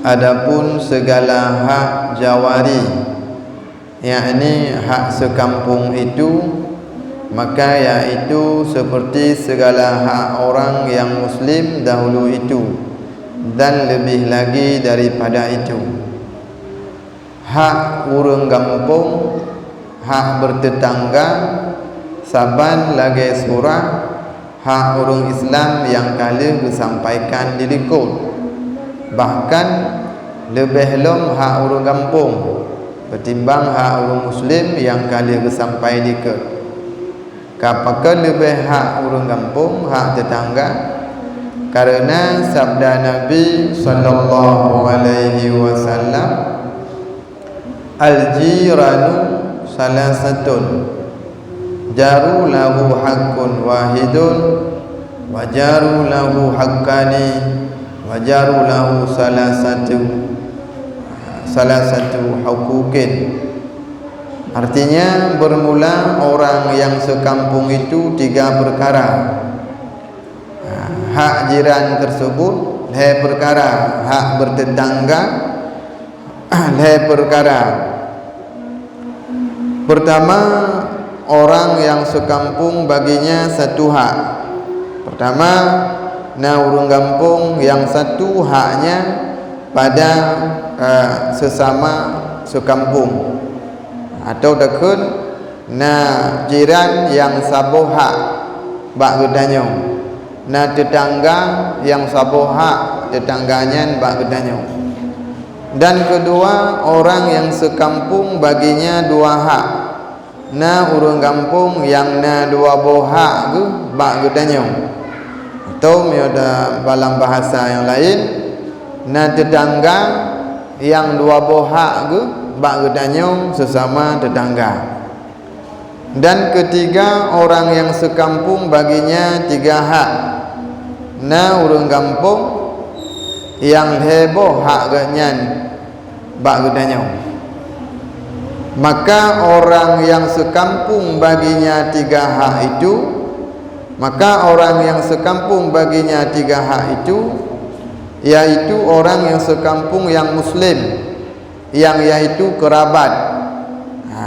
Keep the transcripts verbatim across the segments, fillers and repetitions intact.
Adapun segala hak jawari, yakni hak sekampung itu, maka yaitu seperti segala hak orang yang muslim dahulu itu, dan lebih lagi daripada itu. Hak ureuëng gampông, hak bertetangga, saban lagée surah hak ureuëng Islam nyang ka lheueh geusampaikan di likot. Bahkan leubeh lom hak ureuëng gampông ketimbang hak ureuëng muslim nyang ka lheueh geusampai dikeue. Ka pakon leubeh hak ureuëng gampông, hak teutangga? Kareuna sabda Nabi sallallahu alaihi wasallam, "Al-jiranu salasatun, jaru lahu haqqun wahidun, wa jaru lahu haqqani, wa jaru lahu salasatu, salasatu huquqin." Artinya, bermula orang yang sekampung itu tiga perkara. Hak jiran tersebut lhée perkara, hak bertetangga lhée perkara. Pertama, orang yang sekampung baginya satu hak. Pertama, na ureuëng gampông nyang satu haknya pada, eh, sesama sekampung. Atau takheun na jiran nyang saboh hak bak geutanyoe, na teutangga nyang saboh hak teutangga nyan bak geutanyoe. Dan keudua, orang nyang seukampông baginya dua hak, na ureuëng gampông nyang na dua boh hak geuh bak geutanyoe. Atau meunyoe da-, dalam bahasa nyang laén, na teutangga nyang dua boh hak geuh bak geutanyoe seusama teutangga. Dan keutiga, orang nyang seukampông baginya tiga hak, na ureuëng gampông nyang lhée boh hak geuhnyan bak geutanyoe. Maka orang yang sekampung baginya tiga hak itu, maka orang yang sekampung baginya tiga hak itu, yaitu orang yang sekampung yang muslim, yang yaitu keurabat. Ha,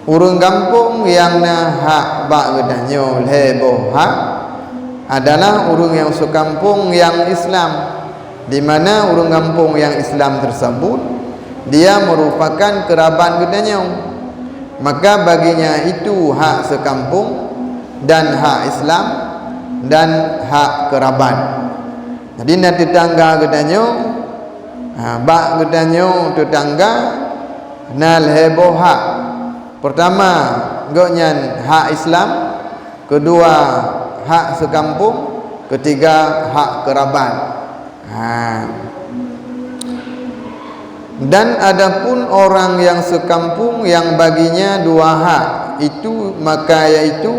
ureuëng gampông nyang na hak bak geutanyoe lhée boh hak adalah ureuëng nyang seukampông nyang Islam, di mana ureuëng gampông nyang Islam tersebut, dia merupakan keurabat geutanyoe. Maka baginya itu hak seukampông dan hak Islam dan hak keurabat. Jadi, na teutangga geutanyoe, ha, bak geutanyoe teutangga na lhée boh hak. Peurtama, gobnyan hak Islam, keudua, hak seukampông, keutiga, hak keurabat. Ha. Dan adapun orang yang seukampung yang baginya dua hak, itu maka yaitu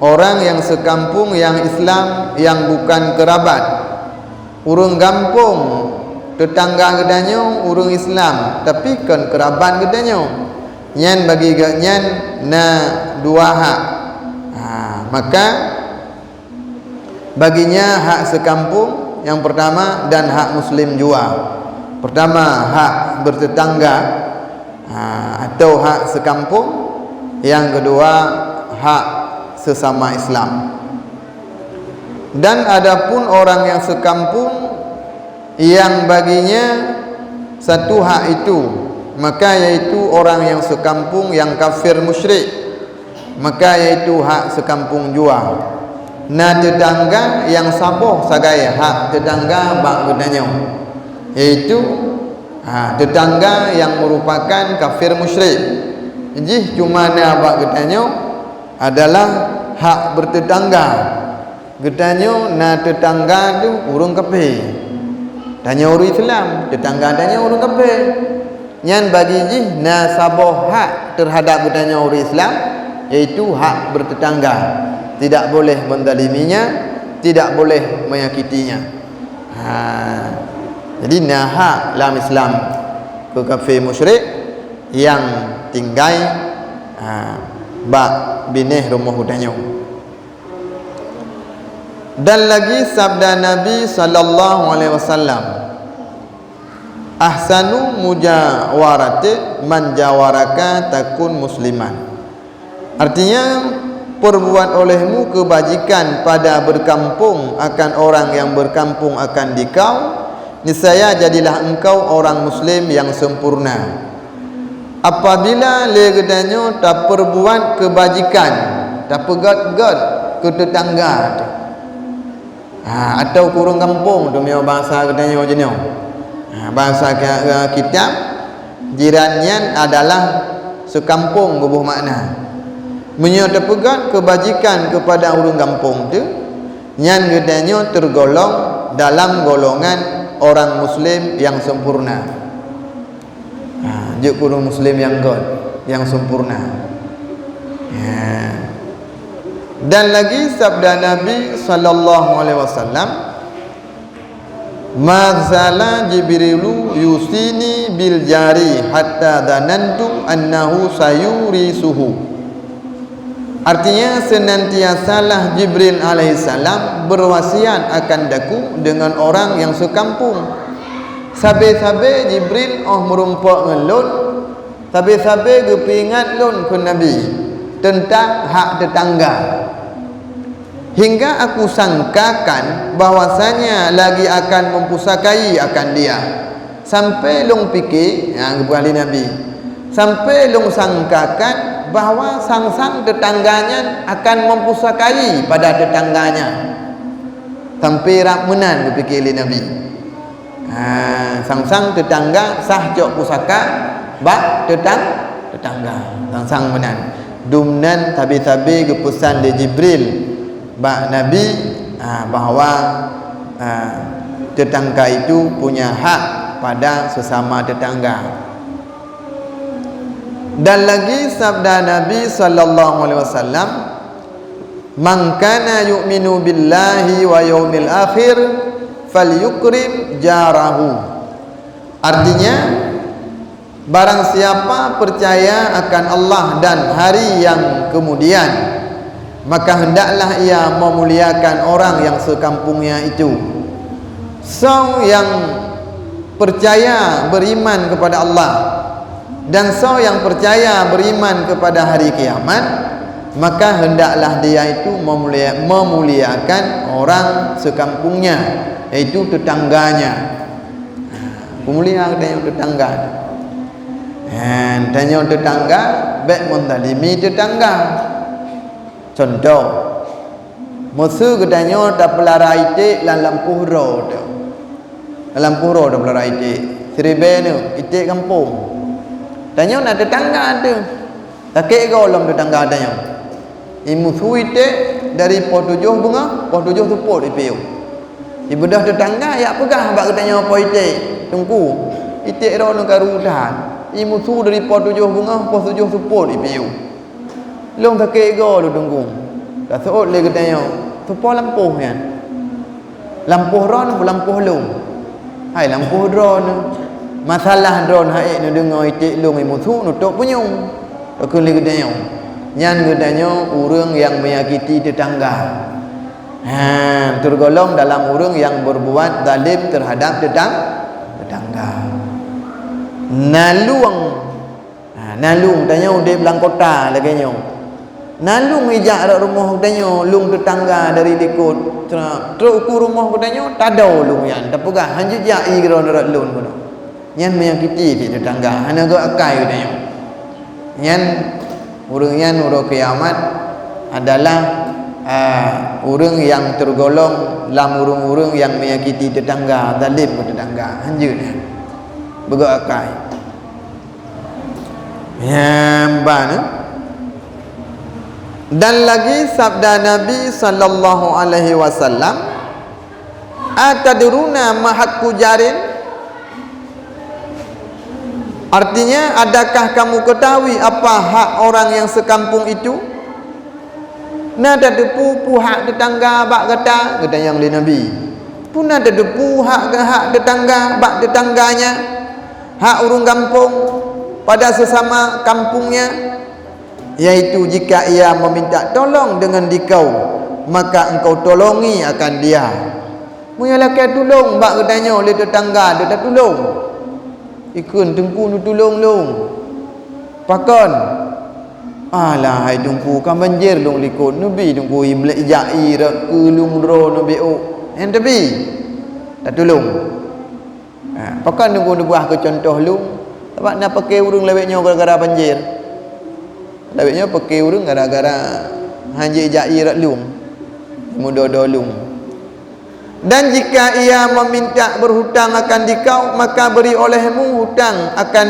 orang yang seukampung yang Islam yang bukan keurabat. Ureuëng gampông teutangga geutanyoe ureuëng Islam, tapi kon keurabat geutanyoe. Nyan bagi gobnyan na dua hak. Ha, maka baginya hak seukampông nyang peurtama dan hak muslim jua. Peurtama, hak beuteutangga, ha, atau hak seukampông, nyang keudua, hak seusama Islam. Dan adapun orang yang seukampung yang baginya satu hak itu, maka yaitu orang yang seukampung yang kafir musyrik, maka yaitu hak seukampung jua. Na teutangga nyang saboh sagai hak teutangga bak geutanyoe, yaitu, ha, teutangga yang merupakan kafir musyrik. Jih cuma na bak geutanyoe adalah hak beuteutangga. Geutanyoe na teutangga teuh ureuëng kafé. Tanyoe ureuëng Islam, teutangga tanyoe ureuëng kafé. Nyan bagi jih na saboh hak teuhadab geutanyoe ureuëng Islam, yaitu hak beuteutangga. Tidak boleh menzaliminya, tidak boleh menyakitinya. Ha. Jadi, na hak lam Islam keu kafé musyrik nyang tinggai, ha, bak binéh rumoh geutanyoe. Dan lagi sabda Nabi sallallahu alaihi wasallam, "Ahsanu mujawaratin man jawaraka takun musliman." Artinya, perbuat olehmu kebajikan pada berkampung akan orang yang berkampung akan dikau, niscaya jadilah engkau orang muslim yang sempurna. Apabila lé geutanyoe taperbuat kebajikan, tapeugét-gét keu teutangga teuh, ha, atawa keu ureuëng gampông teuh, meunyoe bansa geutanyoe jinoe, ha, bansa ki-, kitab, jiran nyan adalah seukampông geuboh makna. Meunyoe tapeugét keubajikan keupada ureuëng gampông teuh, nyan geutanyoe teurgolong dalam golongan orang muslim nyang sempurna. Ha, jeuet keu ureuëng muslim nyang gét, nyang sempurna. Ha. Dan lagi sabda Nabi sallallahu alaihi wasallam, "Ma zala Jibrilu yusini bil jari hatta zanantu annahu sayurisuhu." Artinya, senantiasalah Jibril alaihissalam berwasiat akan daku dengan orang yang seukampung. Sabe-sabe Jibril óh meurumpok ngon lôn, sabe-sabe geupeuingat lôn keu Nabi teuntang hak teutangga. Hingga aku sangkakan bahwasanya lagi akan mempusakai akan dia. Sampai lôn pike, nyang geupeugah lé Nabi, sampai lôn sangkakan bahwa sang-sang teutangga nyan akan mempusakai pada teutangga nyan. Sampai rab meunan geupike lé Nabi. Ha, sang-sang teutangga sah cok pusaka bak teutang-, teutangga. Sang-sang meunan. Dumnan sabe-sabe geupeusan lé Jibril bak Nabi, ha, bahwa, ha, teutangga itu punya hak pada sesama teutangga. Dan lagi sabda Nabi sallallahu alaihi wasallam, "Man kana yu'minu billahi wa yaumil akhir falyukrim jarahu." Artinya, barang siapa percaya akan Allah dan hari yang kemudian, maka hendaklah ia memuliakan orang yang sekampungnya itu. Soe nyang percaya beriman kepada Allah dan soe nyang percaya beriman kepada hari kiamat, maka hendaklah dia itu memulia-, memuliakan orang sekampungnya, yaitu tetangganya. Peumulia geutanyoe teutangga. Hen, tanyoe teutangga, bék meuzalimi teutangga. Contoh, meuseu geutanyoe tapeulara iték lam lampôh droe teuh. Lam lampôh droe tapeulara iték, siribée neuh, iték gampông. Tanyoe na teutangga teuh. Sakét goe lom teutangga tanyoe. Imusu iték dari poh tujoh beungoh, poh tujoh seupôt ipiôh. Ibeudôh teutangga jak peugah bak geutanyoe po iték, "Teungku, iték droeneuh karu that." Imusu dari poh tujoh beungoh, poh tujoh seupôt ipiôh. Lôn sakét goe lôn Teungku. Taseuôt lé geutanyoe, "Soe po lampôh nyan?" "Lampôh droeneuh, lampôh lôn." "Hai lampôh droeneuh. Masalah droeneuh han ék neudeungoe iték lôn imusu, neutôp punyueng." Takheun lé geutanyoe, "Nyan geutanyoe ureuëng nyang menyakiti teutangga." Ha, tergolong dalam ureuëng nyang berbuat zalim terhadap tetang-, tetangga. Naleueng Ha, naleueng tanyoe udeb lam kota lagée nyoe. Naleueng ijak rot rumoh geutanyoe, leueng teutangga dari likot. Tra-, trok ukeue rumoh geutanyoe, tado leueng nyan, tapeugah, "Han jeuet jak ié droeneuh rot lôn keunoe." Nyan meunyo kitie cit teutangga, hana gét akai geutanyoe. Nyan, ureuëng nyan uroe kiamat adalah, a, ureuëng nyang tergolong lam ureuëng-ureuëng nyang menyakiti teutangga, zalim keu teutangga. Han jeuet nyan. Beugét akai. Nyang ban, eh? Dan lagi sabda Nabi sallallahu alaihi wasallam, "Atadruna ma haqqu jarin?" Artinya, adakah kamu ketahui apa hak orang yang sekampung itu? Na tateupeue peue hak teutangga bak gata? Geutanyong lé Nabi. Peue na tateupeue hak, hak teutangga bak teutangga nyan? Hak ureuëng gampông pada sesama kampungnya, yaitu jika ia meminta tolong dengan dikau, maka engkau tolongi akan dia. Meunyo lakée tulông bak geutanyoe lé teutangga, teutatulông. Ikheun, "Teungku, neutulông lôn." "Pakon?" "Alah hai Teungku, ka banjir lôn likot, neubi Teungku imlek jak ie rot keu lôn droe neubi ôk." "Nyan teubi, tatulông." Ha, pakon Teungku neupeugah keu cuntoh lôn? Sabab na paké ureuëng lawét nyoe gara-gara banjir. Lawét nyoe paké ureuëng gara-gara hana jijak ie rot lôn, mudo-do lôn. Dan jika ia meminta berhutang akan dikau, maka beri olehmu hutang akan